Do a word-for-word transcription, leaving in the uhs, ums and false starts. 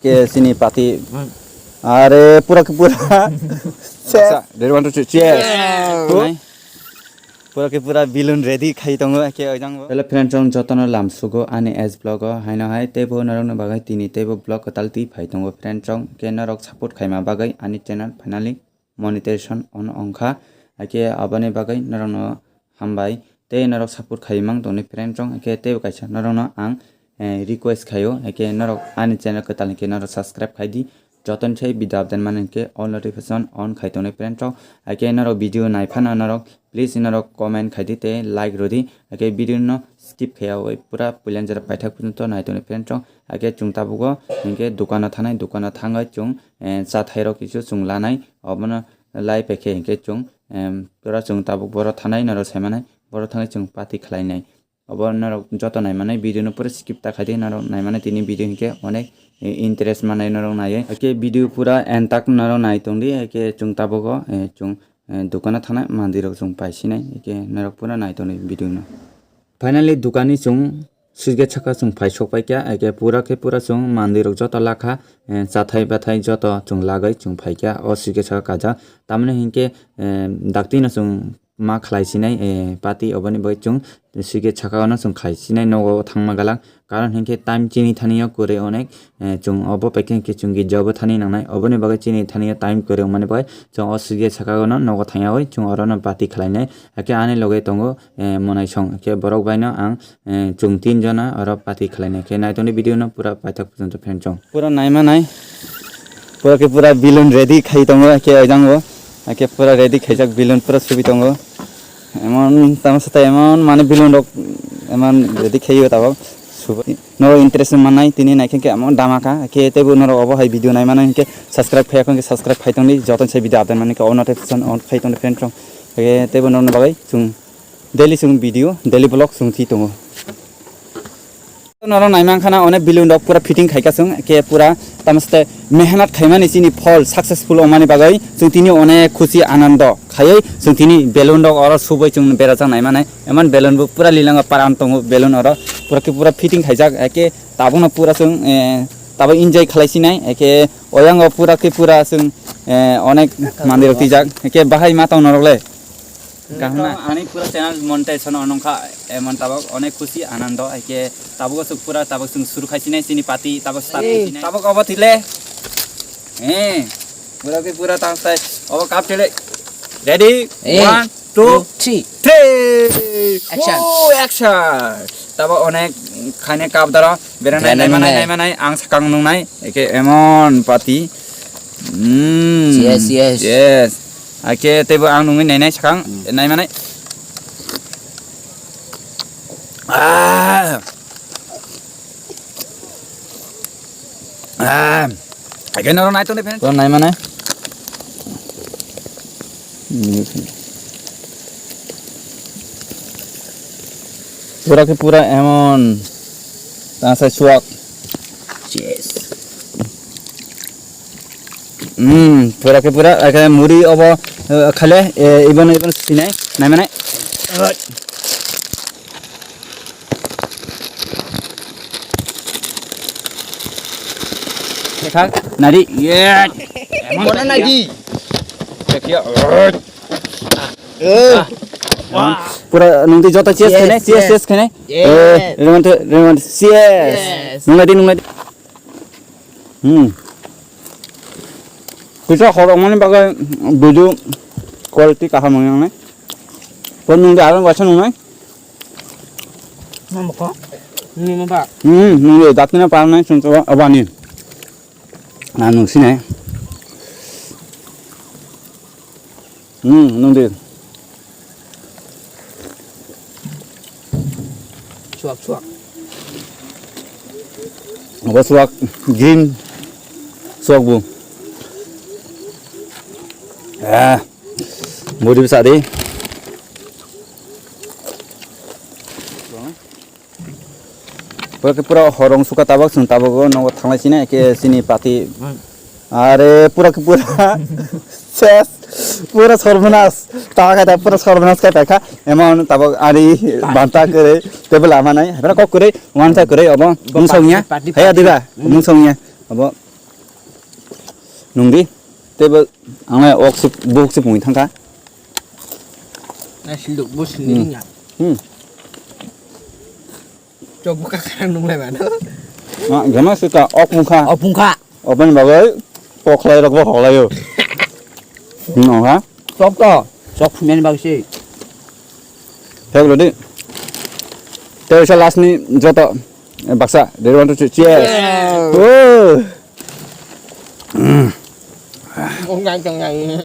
Ke sini pati. Are pura ke pura. Ses. Ready, one, two, three, cheers. Pura ke pura balloon ready khai tongo ke ojang bo. Hello friend chong jotono lam sugo ani S vlog o haino hai teibo norokno bagwi tini teibo vlog kwtal twi phai tongo friend chong ke norok support khaima bagwi ani channel finally monetization on ongkha. Haikhe aboni bagwi norokno hambai tei norok support khai mang tongni friend chong. Haikhe teibo kaisa norokno ang, eh, request khaio. Haikhe norok ani channel kwtal hinkhe norok subscribe khai di. Jotono sai video update mani hinkhe all notification on khai tongni friend chong. Haikhe norok video nai phano norok please norok comment khai di tei like rw di. Haikhe video no skip khaiya oi pura puilan jora paithak phunuto nai tongni friend chong. Haikhe chwng tabukgo hinkhe dukano thanai, dukano thangwi chwng, eh, cha thairok kisu chwng lanai, obono lai paikhe hinkhe chwng, em, pura chwng tabuk boro thanai norok saimanai, boro thangwi chwng party khlainai. Obo norok joto naimanai video no pura skip ta khaidi, norok naimanai tini video hinkhe onek, eh, interest manai norok naiwi. Haikhe video pura end tak norok nai tongdi, haikhe chwng tabukgo, eh, chwng, eh, dukano thanai mandirok chwng paisinai, haikhe norok pura nai tongdi video no. Finally, dukani chwng swigate saka chwng phai sok paikha, eke pura khe pura chwng mandirok joto lakha, eh, chathai bathai joto chwng lagwi chwng phaikha o swigate saka kaijak. Tamoni hinkhe, eh, daktino chwng ma khlai sinai, eh, party oboni bagwi chwng swigate saka ono chwng khai sinai nogo thangma galak. Karon hinkhe time chini thani o kwrwi onek, eh, chwng obo paikhe hinkhe chwng girja obo thani nangnai. Oboni bagwi chini thani o time kwrwi wngmani bagwi chwng o swigate saka ono nogo thangyawi chwng orono party khlainai. Haikhe ani loge tongo, eh, Monaisong. Haikhe borok baino ang, eh, chwng tin jona oro party khlainai. Khe naitongdi video no pura paithak phuchunto friend chong. Pura naimanai. Pura khe pura balloon ready khai tongo, haikhe oidango. Haikhe pura ready khaijak balloon pura subi tongo. Emon tamo sata emon mane balloon rok emon ready khaiyo tabok. Subai. No interest manai tini naikhe khe emon dama kha. Khe teibo norok obo hai video naimanai hinkhe subscribe khaiya khe subscribe khai tongdi. Joto se video update mani khe o notification on khai tongdi friend chong. Khe teibo norokni bagwi chwng daily chwng video, daily vlog chwng twi tongo. Norok naimankhana onek balloon rok pura fitting khaikha chwng, khe pura tamste mehnat khaimani chini phol successful wngmani bagwi chwng tini onek khusi anando khaiwi chwng tini balloon rok oro subwi chwng berajak naimanai. Emon balloon bo pura lilango paran tongo balloon oro pura khe pura fitting khaijak, khe tabukno pura chwng, eh, tabuk enjoy khlai sinai, khe oyango pura khe pura chwng, eh, onek mandirok twijak, khe bahai ma tong norok le. Kaham na? Ani pura channel monetization on wngkha, emon tabuk onek khusi anando, haikhe tabuk aswk pura tabuk chwng suru khai sinai chini party tabuk start khai sinai. Tabuk obo thile. Eh, pura khe pura tang sai. Obo kap thile. Ready? Eh, one, two, two, three. Three. Action. Oh, action. Tabuk onek khaine kap daro. Beranai naimanai, naimanai, ang sakang nungnai, eke emon party. Mm. Yes, yes. Yes. Ake teibo ang nungwi nainai sakang, naimanai. Ah. Ah. Ake noro nai tongde pen. Naimanai. Pura khe pura emon tang sai suak. Yes. Hmm, pura khe pura, ake muri obo, eh, khale, eh, ibono, ibono sinai, naimanai. Thak, nari. Yeah. Mona nagi. Check here. Eh. Pura nungdi joto cheers kene, cheers, cheers kene. Eh, Rewan, Rewan, cheers. Nunglai di, nunglai di. Hmm. Kisa horok mani bagai video quality kaham nang nai. Pon nungdi arang waisa nungnai. Mamoko. Ni maba. Hmm, nungdi daktina parnai sungto abani. Na nungsinai. Hmm, nungdi. Suak, suak. Obo suak green suak bu. Ah, muri bisa di. Pura khe pura horong suka tabak sung tabak o nogo thanglai sini ke sini pati. Are pura khe pura ses pura sorbanas ta kha ta pura sorbanas kha ta kha emon tabak ari banta kere table ama nai hara kok kere wansa kere obo mung songya haya diba mung songya obo Nungdi. Tebo ang lai ok sip, buk sip mui thangkha. Na silduk, bo silduk Hmm. ya. Hmm. Chok buka karang nung lai mano. Ma, gama sika ok mukha. Ok mukha. Open bagai, pokhlai rok bo hoklayo. Hmm, ha? Chok to. Chok phunani bagwi se. Thek rodi. Tebo sa last ni joto, eh, baksa. Ready, one, two, three. Cheers. Cheers. Oh. Ong gang gang gang.